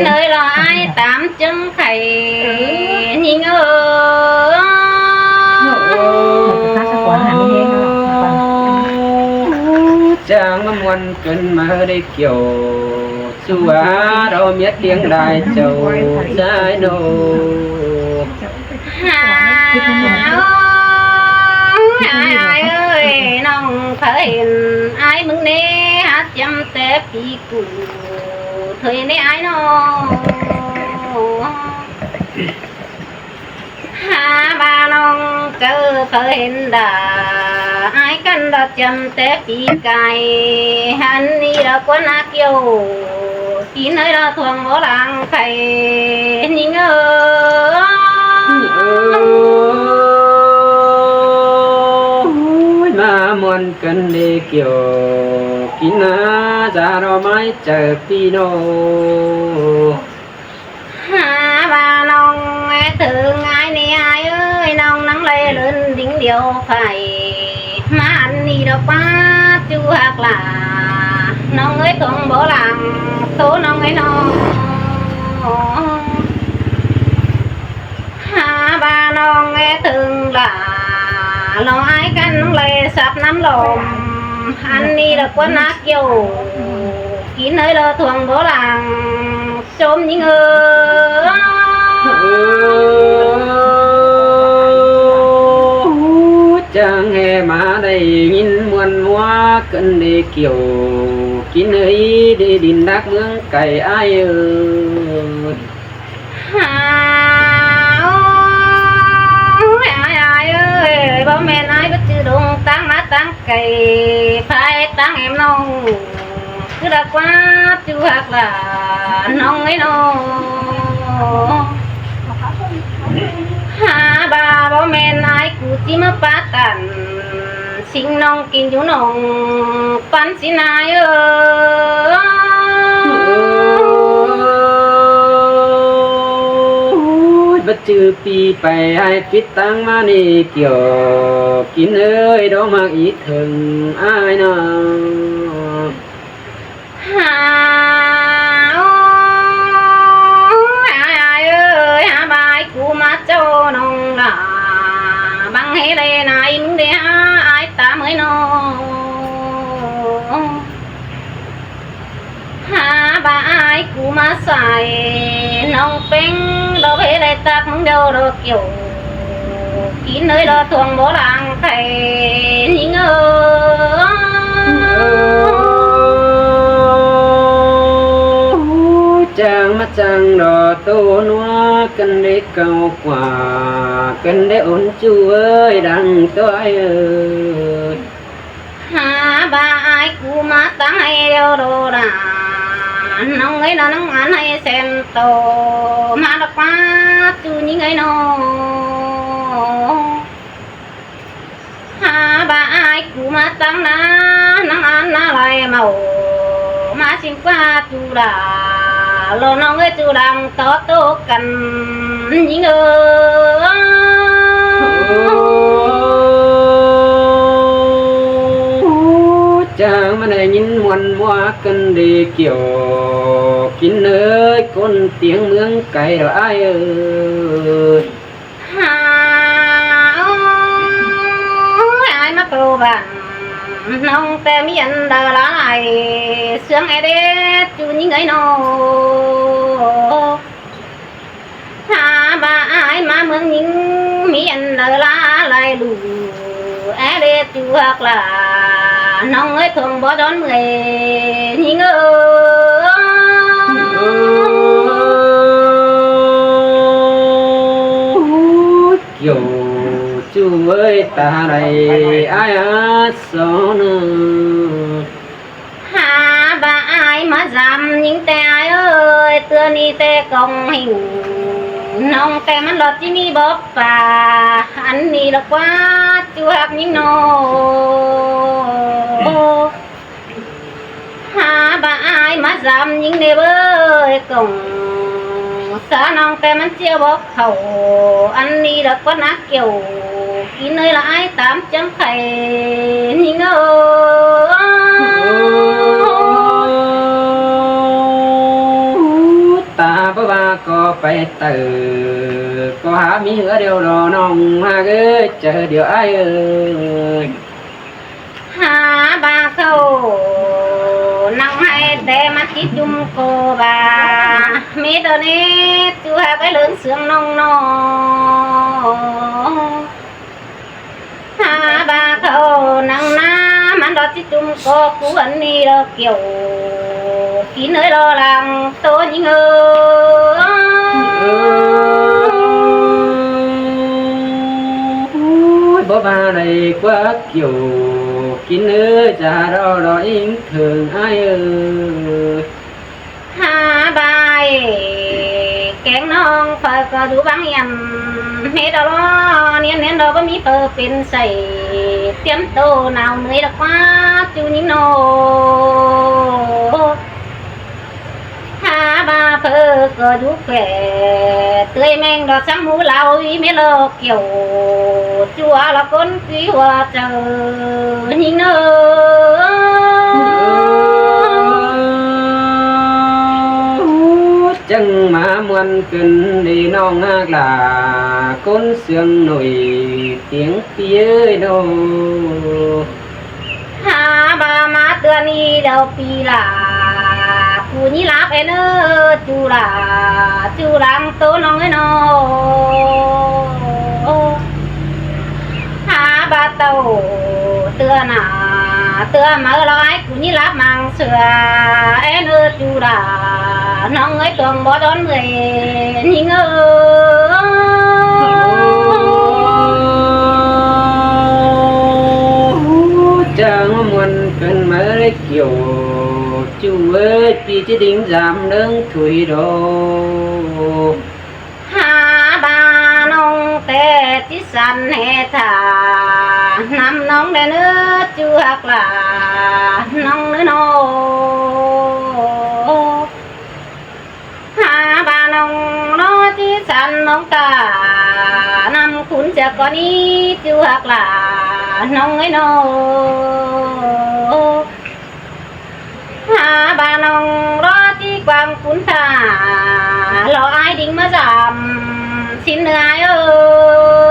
ເລີຍລະອ້າຍຕາມເຈິງໄຂ່ຍິງເອີຍ. ຈ້າງມາມ່ວນເກີນມາໄດ້ກ່ຽວ ສູ່ວ່າເຮົາເມຍຕຽງຫຼາຍເຈົ້າຊາຍໂນ. ຫາເອີຍ ນ້ອງເຄີຍເຫັນອ້າຍມຶງເນ ຫາຈຳແຕ່ປີກູເຄີຍເນອ້າຍນ້ອງ. ຫາວ່ານ້ອງເຈີເຄີຍເຫັນດາ ອ້າຍກັນດອກຈຳແຕ່ປີກາຍ ຫັນນີ້ດອກກວນອາກ່ຽວ ກິນເອີຍດອກທວງບໍ່ລ້າງໄຂ່ຍິງເອີຍ. ໂອ້ຍ ມາມ່ວນກັນເດກ່ຽວ ກິນນາຈາດອກໄມ້ໃຈປີໂນ. ຫາວ່ານ້ອງເຖິງອ້າຍນີ້ອ້າຍເອີຍ ນ້ອງນັ່ງໄລ່ເລີນດິງດຽວໄຟ ມາອັນນີ້ດອກປ້າຈູຮັກຫຼາ ນ້ອງເອີຍທວງບໍ່ຫຼັງໂຕນ້ອງເອີຍນ້ອງ. ຫາວ່ານ້ອງເຖິງຫຼາ ລອງອ້າຍກັນນ້ອງໄລ່ສັບນ້ຳລົມ ອັນນີ້ດອກກວນອາກ່ຽວ ກິນເອີຍລະທວງບໍ່ຫຼັງ ຊົມຍິງເອີຍ. ໂອ້ຍ ຈ້າງແຫ່ມາໄດ້ຍິນມ່ວນມົວ ກັນໄດ້ກ່ຽວ ກິນເອີຍໄດ້ດິນດັກເມືອງໄກອ້າຍເອີຍ. ຫາ ໂອ້ຍ ອ້າຍ ອ້າຍເອີຍ ບໍ່ແມ່ນອ້າຍບໍ່ຈື່ດົງ ຕາງມາຕາງໄກ ພາຍຕາງແອມນ້ອງ ຄືລະກວ່າຈູຮັກຫຼານນ້ອງເອີຍນ້ອງ. ຫາວ່າບໍ່ແມ່ນອ້າຍກູຊິມາປາຕັນ ສິ່ງນ້ອງກິນຢູ່ນ້ອງປັນສິນອ້າຍເອີຍ. ໂອ້ຍ ບໍ່ຈື່ປີໄປອ້າຍປິດຕາງມານີ້ກ່ຽວ ກິນເອີຍດອກໝາກອີເຖິງອ້າຍນ້ອງ. ຫາ ໂອ້ຍ ອ້າຍ ອ້າຍເອີຍ ຫາບາຍກູມາເຈົ້ານ້ອງຫຼາ ບັງເຮໄດ້ນາຍມຶງໄດ້ຫາອ້າຍຕາເມີຍນ້ອງ. ຫາບາຍກູມາໃສ່ນ້ອງເປັງ ດອກເຮໄດ້ຕັກມຶງດຽວດອກກ່ຽວ ກິນເອີຍລະທວງບໍ່ລ້າງໄຂ່ຍິງເອີຍ. ໂອ້ຍ ຈ້າງມາຈ້າງດອກໂຕນົວ ກັນໄດ້ເກົາກວ່າ ກັນໄດ້ອົນຈູເອີຍ ດັງຕົວເອີຍ. ຫາບາຍກູມາຕັ້ງໃຫ້ດຽວໂດດາ ນ້ອງເອີຍ ນ້ອງອັນໃຫ້ແສນໂຕ ມາດອກມາຈູຍິງເອີຍນ້ອງ. ຫາບາຍກູມາຕັ້ງນາ ນາງອັນນາໄລເມົາ ມາຊິມກວ່າຈູດາ ລໍນ້ອງເອີຍ ຈູດາຕໍ່ໂຕກັນຍິງເອີຍ. ໂອ້ ຈ້າງມາໄດ້ຍິນມ່ວນມົວກັນດີກ່ຽວ ກິນເອີຍ ຄົນຕຽງເມືອງໄກດອກອ້າຍເອີຍ. ຫາ ໂອ້ຍ ອ້າຍມາໂຕບ້ານ ນ້ອງແຕ່ມີອັນດາລາຍ ເຊື່ອງແອເດດຢູ່ຍິງເອີຍນ້ອງ. ຫາບາຍອ້າຍມາເມືອງຍິງ ມີອັນເດີລາລາຍລູ ແອເດດຢູ່ຮັກຫຼາ ນ້ອງເອີຍ ທົ່ງບໍ່ດອນເມື່ອຍຍິງເອີຍ. ໂອ້ຍ ກ່ຽວຈູເອີຍ ຕາໄດອ້າຍອາສອນ. ຫາບາຍອ້າຍມາຢາມຍິງແຕ່ອ້າຍເອີຍ ເທື່ອນີ້ແຕ່ກອງຫິງ ນ້ອງແຕ່ມັນລອດທີ່ມີບໍ່ປາ ອັນນີ້ລະກວ່າຈູຮັກຍິງນ້ອງ. ຫາບາຍອ້າຍມາຢາມຍິງເດ້ເວີຍກອງ ສານ້ອງແຕ່ມັນຈຽວບໍ່ເຂົ້າ ອັນນີ້ລະກວ່ານາ ກ່ຽວ ກິນເອີຍລະອ້າຍຕາມຈັ່ງໄຂ່ຍິງເອີຍ. ຕາ ບໍ່ວ່າກໍໄປເຕີ ກໍຫາມີເຮືອດຽວດອກນ້ອງຮາກເອີຍ ໃຈດຽວອ້າຍເອີຍ. ຫາບາເຂົ້ານັ່ງໄຫ້ແຕ່ມາຕິດຈຸ່ມກໍບາ ມີໂຕນີ້ຈູຫາກໄປເລີນເຊື່ອງນ້ອງນ້ອງ. ຫາບາເຂົ້ານັ່ງນາ ມັນດອກຈິຈຸມກໍຄວນນີ້ດອກກ່ຽວ ກິນເອີຍລໍຫຼັງໂຕຍິງເອີຍ. ໂອ້ຍ ບໍ່ວ່າໄດ້ກວ່າກ່ຽວ ກິນເອີຍຈາດອລອອິງເຖິງອ້າຍເອີຍ. ຫາບາຍແກງນ້ອງ ຂ້ອຍກໍຢູ່ບາງຢ້ຽມ ເຮັດດອລອນຽນແມ່ນດອກ ບໍ່ມີເພີເປັນໃສ ຕຽມໂຕໜາວເມື່ອຍດອກວ່າຈູຍິງນ້ອງ. ຫາບາເພີກໍຢູ່ແຂວເຕືອຍແມງດອກ ສັງໝູລາວອີເມລອກ ກ່ຽວ ຈົວລະຄົນທີ່ວ່າເຈົ້າຍິງເອີຍ. ຈັ່ງມາມ່ວນກັນເດນ້ອງຮາກຫຼ້າ ຄົນເຊື່ອງໜ້ອຍຕຽງປີເອີຍໂນ. ຫາບາມາເທື່ອນີ້ແລ້ວປີຫຼ້າ ກູນີ້ລາບແອເນີຈູຫຼ້າ ຈູຫຼັງໂຕນ້ອງເອີຍນ້ອງ. ຫາບາເຕົ້າເທື່ອໜ້າເທື່ອມາລອຍ ກູນີ້ລາບມັງເຊື່ອແອເນີຈູຫຼ້າ ນ້ອງເອີຍ ຕົວງບໍ່ດອນເມື່ອຍຍິງເອີຍ. ຈັ່ງມ່ວນກັນມາເລີຍກ່ຽວ ຈູເອີຍ ປີຈິດິງຈາມເລິງທຸຍດອກ. ຫາບານ້ອງແຕ່ຈິສັນແຫ່ທ່າ ນຳນ້ອງແດ່ເນີຈູຮັກຫຼ້າ ນ້ອງເນີນ້ອງ. ຫາບານ້ອງນອຈິສັນນ້ອງຕາ ນຳຄຸນຈາກກໍນີ້ຈູຮັກຫຼ້າ ນ້ອງເອີຍນ້ອງ. ຫາບານ້ອງລອຈີກວາງຄຸນທ່າ ລອອ້າຍດິງມາສາມ ຊິນເໜືອອ້າຍເອີ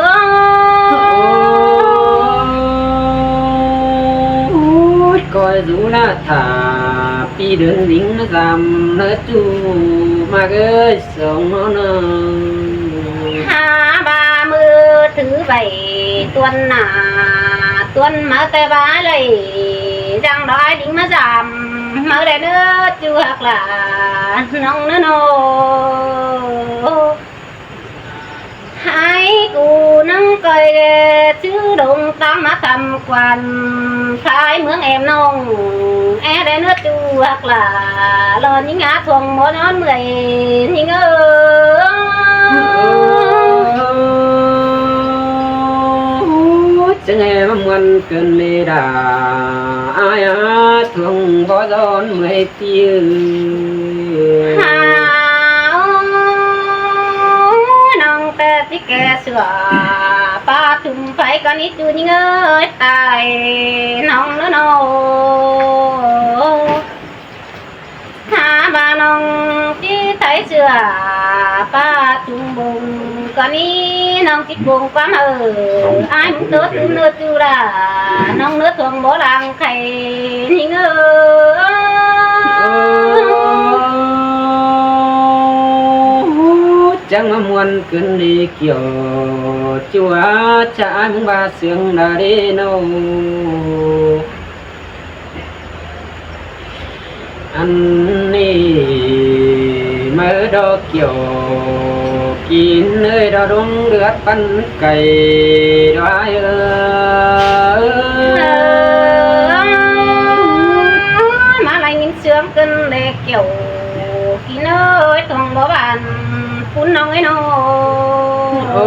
ຍ. ໂອ້ຍ ກອຍຢູ່ລະຖ້າ ປີເດີນດິງມາສາມເນີຈູມາເອີຍ. ສອງເນາະ ຫາບາມືຖືໄວ້ຕວນໜ້າ ຕວນມາແຕ່ບາໄລ ຈັ່ງດອຍດິງມາສາມ ມາແລເນີຈູຮັກຫຼ້າ ນ້ອງເນີນ້ອງ. ໃຫ້ກູນຳກ້ອຍແລ ຈື່ດົງຕາມມາຄຳ ກວານພາຍເມືອງແອມນ້ອງ ແອແລເນີຈູຮັກຫຼ້າ ລອຍິງຫາທວງບໍ່ນອນເມື່ອຍຍິງເອີຍ. ຈັ່ງແອມາມ່ວນເກີນເວລາ ອາຍຫາທວງບໍ່ນອນເມື່ອຍຕິເອີຍ. ຫາ ໂອ້ຍ ນ້ອງແຕ່ ທີ່ແກ່ເສືອ ປາທຸມໄຟກໍນິດຢູ່ຍິງເອີຍ ຕາຍນ້ອງເນີນ້ອງ. ຫາບານ້ອງຈິໄທເສືອ ປາທຸມບົງກໍນິ ນ້ອງຈິບົງຄວາມເອີ ອ້າຍມຶງໂຕຕຸມເນີຈູລາ ນ້ອງເນີທວງບໍ່ລາງໄຂ່ຍິງເອີຍ. ຈັ່ງມາມ່ວນ ຂຶ້ນດີກ່ຽວ ຈົວຈະອ້າຍມຶງວ່າເຊື່ອງດາເດໂນ ອັນນີ້ມາເອີດອກກ່ຽວ ກິນເອີຍດອກດົງເລືອດປັນໄກ່ດອກອ້າຍເອີຍ. ມາໄລ່ຍິນເຊື່ອງ ເກີນແລກແກ້ວ ກິນເອີຍ ທອງບໍ່ຫວານ ປຸ້ນນ້ອງເອີຍນ້ອງ. ໂອ້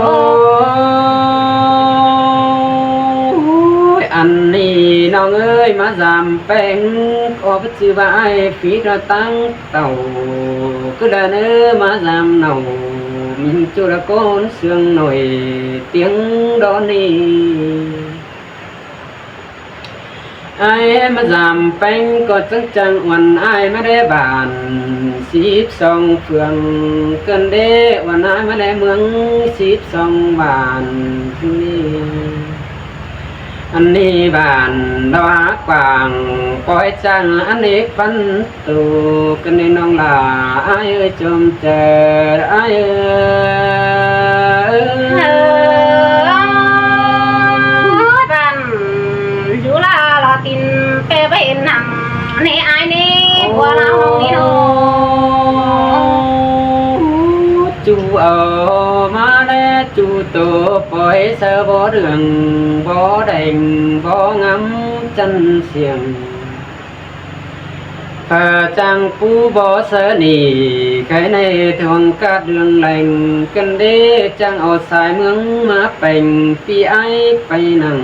ຍ ອັນນີ້ນ້ອງເອີຍ ມາສາມແປງ ອອກຊື່ວ່າອ້າຍ ປີດອດຕັ້ງເຕົ້າ ຄືລະເນີ ມາສາມເນົ່າ ມີຈຸລະກອນເຊື່ອງໜ້ອຍ ຕຽງດອນນີ້. ອ້າຍມາສາມແປງກໍຈັ່ງຈັງອວນອ້າຍມາແດ່ບ້ານສິບສອງເຟືອງ ເກີນເດອວນອ້າຍມາແດ່ເມືອງສິບສອງບ້ານນີ້ ອັນນີ້ບ້ານດອກຫາກວ້າງ ປ່ອຍຈ້າງອັນເອກພັນ ໂຕກັນເດນ້ອງຫຼ້າ ອ້າຍເອີຍ ຈົ່ມເຈີ ອ້າຍເອີຍ. ເອີຍ ບ້ານຢູ່ລາລາຕິນ ແປໄປເຫັນນຳເນອ້າຍເນ ໂອ້ ຜົວລາວນ້ອງນີ້ເນາະ ຈູເອົາມາແລຈູໂຕ ປ່ອຍເສີບໍ່ເຫຼືອງ ບໍ່ແດງ ບໍ່ງາມຈັນສຽງ ພະຈັ່ງປູບໍ່ເສີນີ້ ໄຄໃນທວງກາດເດືອງແລງ ກັນເດຈັ່ງເອົາສາຍເມືອງມາແປງ ປີ້ອ້າຍໄປນັ່ງ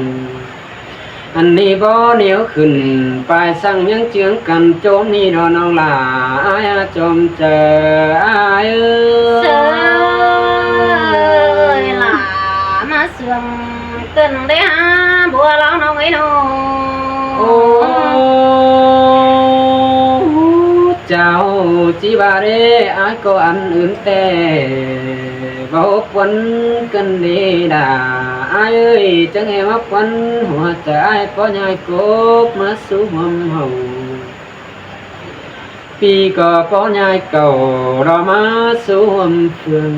ອັນນີ້ບໍ່ແນວຂຶ້ນ ປາຍສັງຍັງເຈືອງກັນ ໂຈມນີ້ດອກນ້ອງຫຼ້າ ອ້າຍອາ ຈົ່ມເຈີ ອ້າຍເອີຍ ເຊີຍຫຼ້າມາ ເຊື່ອງເກີນໄດ້ຫາບົວລາວນ້ອງເອີຍນ້ອງ ໂອ້ ເຈົ້າຈິວ່າເດ້ ອ້າຍກໍອັນອື່ນແຕ່ ເວົ້າປວນເກີນເດດາ ອ້າຍເອີຍ ຈັ່ງໃຫ້ມາປວນຫົວໃຈອ້າຍ ພໍ່ໃຫຍ່ກົບມາສູ່ຮ່ວມເຮົາ ປີກໍພໍ່ໃຫຍ່ເກົ່າ ລາວມາສູ່ຮ່ວມເຟືອງ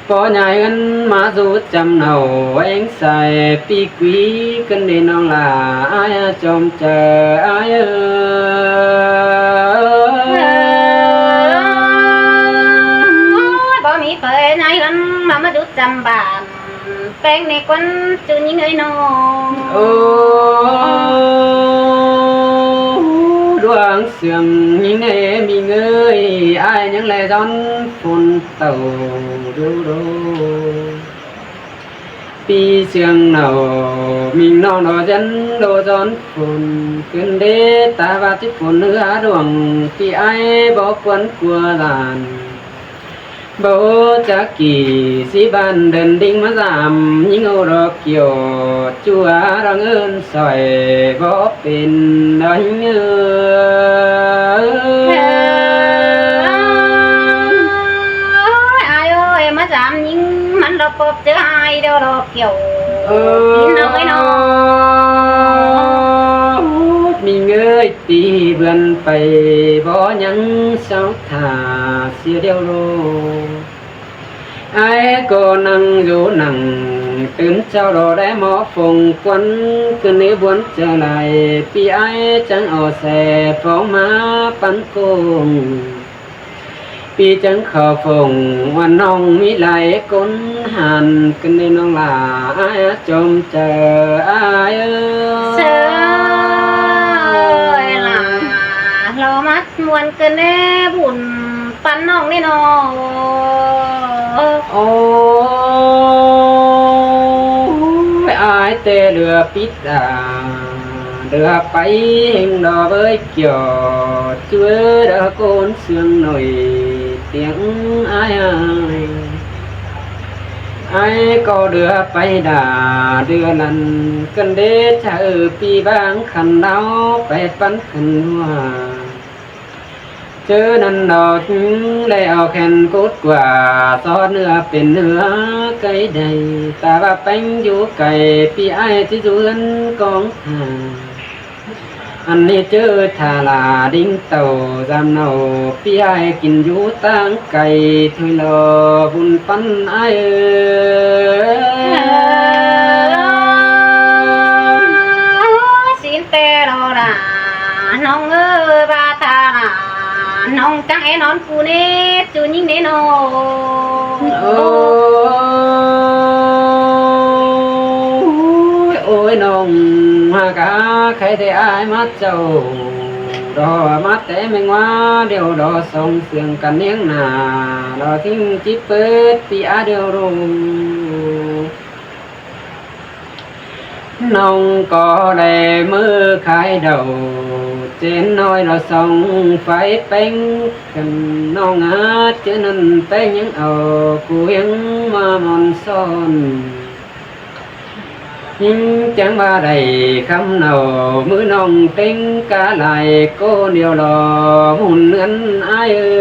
ພໍ່ໃຫຍ່ເອີ້ນມາສູ່ຈຳເນົາ ແອງສາຍປີກວີກັນເດນ້ອງຫຼ້າ ອ້າຍອາ ຈົ່ມເຈີ ອ້າຍເອີຍ ບໍ່ມີເຜີຍໃນເຮືອນ ມາມາດຸດຈຳບ້ານ ແປງໃນຄວັນຈູຍິງເອີຍນ້ອງ ໂອ້ ດວງເຊື່ອງຍິງເອີຍ ມິງເອີຍ ອ້າຍຍັງແລຍ້ອນຝົນ ເຕົ້າດູໂດ ປີເຊື່ອງເນົາ ມິງນ້ອງດອກຈັນໂດຈອນຝົນ ຂຶ້ນເດຕາວ່າຈິຝົນເຮືອດວງ ປີອ້າຍບໍ່ຄວນກົວຫຼານ ບໍ່ຈັກກີຊິບ້ານເດີນດິງມາສາມ ຍິງໂອດອກກ່ຽວ ຈົວດອກເງິນ ສອຍບໍ່ເປັນດອກເງິນ ເອີຍ ອ້າຍເອີຍ ມາສາມຍິງມັນລະປົບເຈີອ້າຍດອກດອກກ່ຽວ ເອີຍ ພີ່ນ້ອງເອີຍນ້ອງ ມິງເອີຍ ປີເດືອນໄປບໍ່ຍັງເຊົາ ຖ້າເສຍດຽວໂລ ອ້າຍກໍນັ່ງຢູ່ນັ່ງ ຕື່ນເຊົ້າດອກໄດ້ໝໍ້ຝົງ ຄວັນຂຶ້ນໃນບວນຈະໄຫຼ ປີອ້າຍຈັ່ງເອົາແສຟອງມາປັນໂກງ ປີຈັ່ງເຂົ້າຝົງ ວ່ານ້ອງມີຫຼາຍຄົນ ຫັນກັນເດີນ້ອງຫຼ້າ ອ້າຍອາ ຈົ່ມເຈີ ອ້າຍເອີຍ ເຊີຍຫຼ້າ ລາວມາ ມ່ວນເກີນແດ່ບຸນປັນນ້ອງນີ້ນ້ອງ ໂອ້ຍ ອ້າຍແຕ່ເຫຼືອປິດຕາ ເຫຼືອໄປເຮັງດອກເອີຍ ກ່ຽວເຈີເດີໂກນເຊື່ອງໜ້ອຍ ຕຽງອ້າຍ ອ້າຍກໍເດືອໄປດາ ເດືອນັ້ນກັນເດ ຈະເອີ ປີບາງຄັນດາວ ໄປປັນຄັນຫົວ ເຈີນັ້ນດອກ ແລເອົາແຂນກົດກວ່າ ຊອດເໜືອເປັນເໜືອໄກໃດ ຕາວ່າແປງຢູ່ໄກ ປີອ້າຍຊິຢູ່ເຮືອນກອງທ່າ ອັນນີ້ເຈີທ່າລາດິງເຕົ້າ ຈຳເນົາ ປີອ້າຍກິນຢູ່ຕ່າງໄກ ຖ້ວຍລໍບຸນປັນອ້າຍເອີຍ ຊີ້ນແຕ່ລໍລາ ນ້ອງເອີຍ ບາທາລາ ນ້ອງຈັ່ງໃຫ້ນອນປູເນດ ຈູຍິງເນນ້ອງ ໂອ້ຍ ໂອ້ຍ ນ້ອງຫາກາໃຄແຕ່ອ້າຍມາເຈົ້າ ດອກມາແຕ່ແມງວ່າ ດຽວດອກສອງເຊື່ອງກັນນຽງໜ້າ ດອກທິງຈິເປີດປີອາດຽວໂລ ນ້ອງກໍໄດ້ມື້ຂາຍເດົາ ເຈນນ້ອຍລະສອງໄຟແປ້ງກັນ ນ້ອງອາດເຈີນັ້ນແປ້ງຍັງເອົາ ກູຫຽງມາມອນຊ້ອນ ຍິງຈັ່ງວ່າໄດ້ຄຳເນົາ ມື້ນ້ອງເຕັງກະຫຼາຍ ໂກນດຽວລໍໝູນເຮືອນອ້າຍເອີ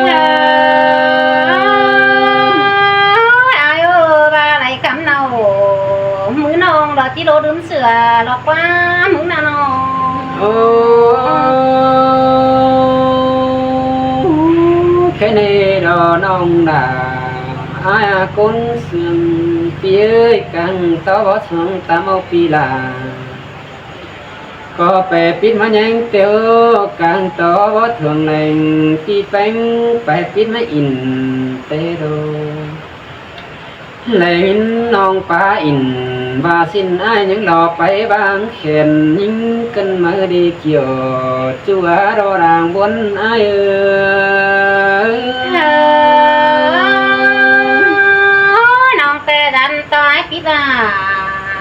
ຍ. ອ້າຍເອີຍ ວ່າໄດ້ຄຳເນົາ ມື້ນ້ອງລໍຈິໂລດື່ມເສືອ ລອກວ່າມື້ນະນ້ອງ. ໂອ້ ແຄ່ນີ້ດອກນ້ອງດາ ອ້າຍອາກົນເຊື່ອມ ປີເອີຍ ກາງຕໍ່ບໍ່ສອງຕາມເອົາປີລາ ກໍໄປປິດມາແຍງເຕີວ ກາງຕໍ່ບໍ່ຖ້ວງແລງ ປີແປງໄປປິດມາອິນເຕໂດ. ແລງຍິນນ້ອງປາອິນ ວ່າສິ້ນອ້າຍຍັງລໍໄປບາງແຂນ ຍິງກັນມາດີກ່ຽວ ຈົວລໍດາງບົນອ້າຍເອີຍ. ນ້ອງແຕ່ດັນຕໍ່ອ້າຍປິດວ່າ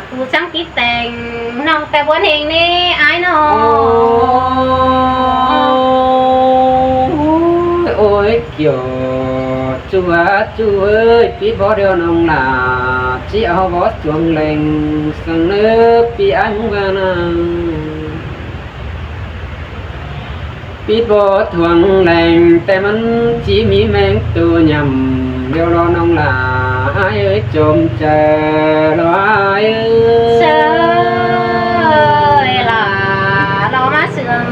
ຜູ້ສັງກິດແຕ່ງ ນ້ອງແຕ່ບົນເອງເນອ້າຍນ້ອງ. ໂອ້ຍ ໂອ້ຍ ກ່ຽວ ຈູວ່າຈູເອີຍ ປິດບໍ່ດຽວນ້ອງຫຼ້າ ຊິເອົາບໍ່ສວງແລງ ສັງເນີປີອັນວ່ານາ ປິດບໍ່ຖ້ວງແລງ ແຕ່ມັນຊິມີແມງໂຕຫຍ້ຳ ດຽວລໍນ້ອງຫຼ້າ ອ້າຍເອີຍ ຈອມໃຈລອຍ ເຊີຍຫຼ້າ ລໍມາເຊື່ອງ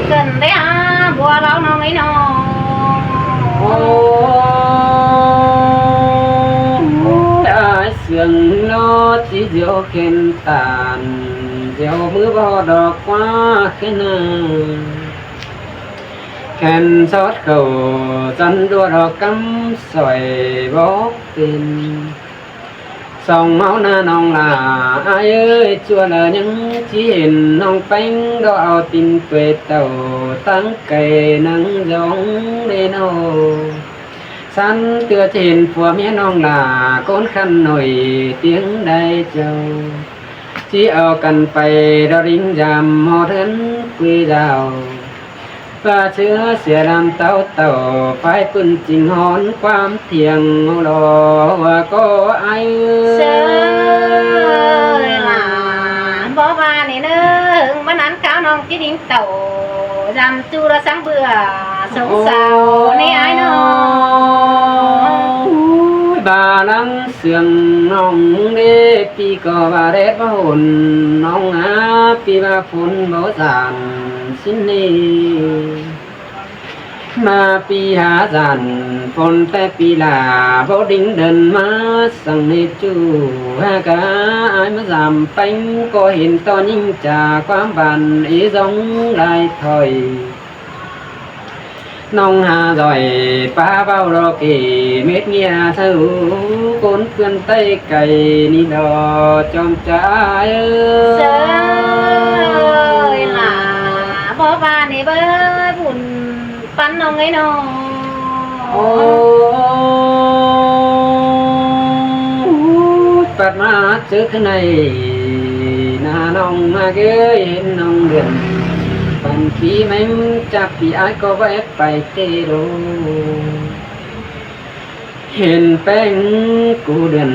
ເກີນໄດ້ຫາບົວລາວນ້ອງເອີຍນ້ອງ. ໂອ້ຍ ອ້າຍເຊື່ອງລໍ ຊິດຽວແຂນຕານ ດຽວມືບໍ່ດອກກວ່າຄືນາ ແຂນຊອດເຂົ້າ ຈັນດວດອອກກຳ ຊ່ອຍບໍ່ເປັນ ສອງເມົາໜ້ານ້ອງຫຼ້າ ອ້າຍເອີຍ ຈົວລະຍັງຊິເຫັນ ນ້ອງແປ້ງດອກເອົາຕີນເປີດເຕົ້າ ຕັ້ງໄກນັ່ງຢອງເດນໍ. ສັນເຕືອຈະເຫັນຜົວເມຍນ້ອງຫຼ້າ ໂກນຂັນໜ້ອຍຕຽງໃດເຈົ້າ ຊິເອົາກັນໄປດອລິງຢາມ ຮອດເຮືອນກຸຍດາວ ປາເຊື້ອເສຍລຳເຕົ້າເຕົ້າ ໄຟປືນຈິງຮ້ອນຄວາມທ່ຽງ ລໍວ່າກໍອາຍ ເຊີຍຫຼ້າ ບໍ່ວ່ານີ້ເນີ ເຫິງມານານຄາວນ້ອງຈິດິງເຕົ້າ ຢາມຈູລະສັງເບື່ອ ສົງສາວນີ້ອາຍນ້ອງ. ໂອ້ຍ ບາລັງເຊື່ອງນ້ອງເດ ປີກໍວ່າແດດບໍ່ຫົນ ນ້ອງອາ ປີວ່າຝົນບໍ່ສານ ຊິນນີ້ ມາປີຫາສານຝົນແຕ່ປີລາ ບໍ່ດິງເດີນມາສັງເນຈູ ຫາກາອາຍມາສາມແປງ ກໍເຫັນຕໍ່ຍິງຈາກຄວາມບານ ເອສອງຫຼາຍຖອຍ ນ້ອງຫາດອຍ ປາເວົ້າດອກເກ ເມັດເງຍເຊົາ ຄົນເພື່ອນໃຕ້ໄກ ນີ້ດອກຈອມຈາຍ ເຊີຍຫຼ້າ ບໍ່ວ່ານີ້ເບີຍບຸນ ປັນນ້ອງເອີຍນ້ອງ. ໂອ້ຍ ປັດມາເຈີຄືໃນໜ້ານ້ອງມາເອີຍ ເຫັນນ້ອງເດືອນ ປັນປີແມງ ຈາກປີອາຍກໍໄວໄປເຕໂດ ເຫັນແປງກູເດືອນ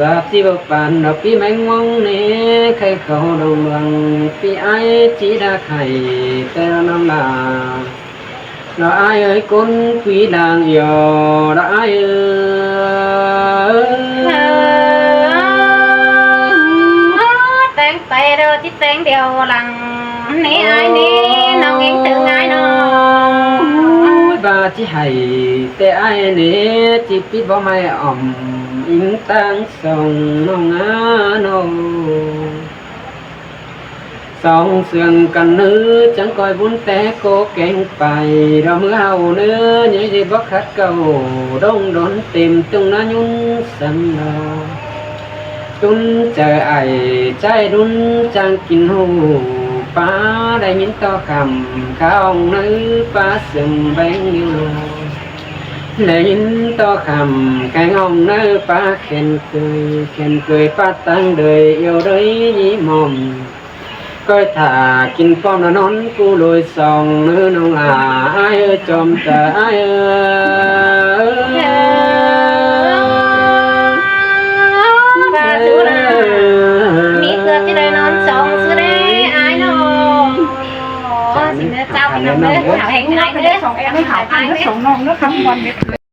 ວ່າຊິບໍ່ປານດອກ ປີແມງວອງເນ ໄຂ່ເຂົ້າດອງດວງ ປີອາຍຈິດາໄຂ່ ແຕ່ນ້ອງຫຼ້າ ລະອາຍເອີຍ ກົ້ນກຸຍດາງຢໍ ລະອາຍເອີຍ ແຕ່ງໄປເດີ ຈິແຕ່ງດຽວຫຼັງ ເນ ອາຍເນ ນ້ອງເອງເຖິງອາຍນ້ອງ ໂອ້ຍ ວ່າຊິໃຫ້ແຕ່ອາຍເນ ຈິປິດບໍ່ໄມ້ອອມ ອິງຕາງສ່ອງນ້ອງອານ້ອງ. ສອງເຊື່ອງກັນເນີ ຈັ່ງກອຍບຸນແຕ່ກໍແກງໄປ ດອກເມື່ອເຮົາເນີ ໃຫຍ່ໄດ້ບໍ່ຂັດເກົ່າ ດົງດົນເຕັມຕຸງນາຍຸນສັນດອ ຕຸນໃຈອ້າຍໃຈດຸນ ຈ້າງກິນຫູປາ ໄດ້ຍິນຕໍ່ຄຳ ຂ້າອອງໃນປາເຊື່ອງແບງຢູ່ ໄດ້ຍິນຕໍ່ຄຳ ແຂງອອງໃນປາແຂນເຄີຍ ແຂນເຄີຍປາຕັ້ງເດີຍ ອຽວເດີຍຍິມອມ ກ້ອຍຖ້າກິນປ້ອມນະນອນກູໂລຍສອງ ເນີນ້ອງຫຼ້າ ອ້າຍເອີຍ ຈອມຕາອ້າຍເອີຍ ວ່າສູ່ລະ ເດີ ເອົາແຮງຫຼາຍເດີ ສອງແອນ ສອງນ້ອງເດີ ຄຳມ່ວນເບິດ.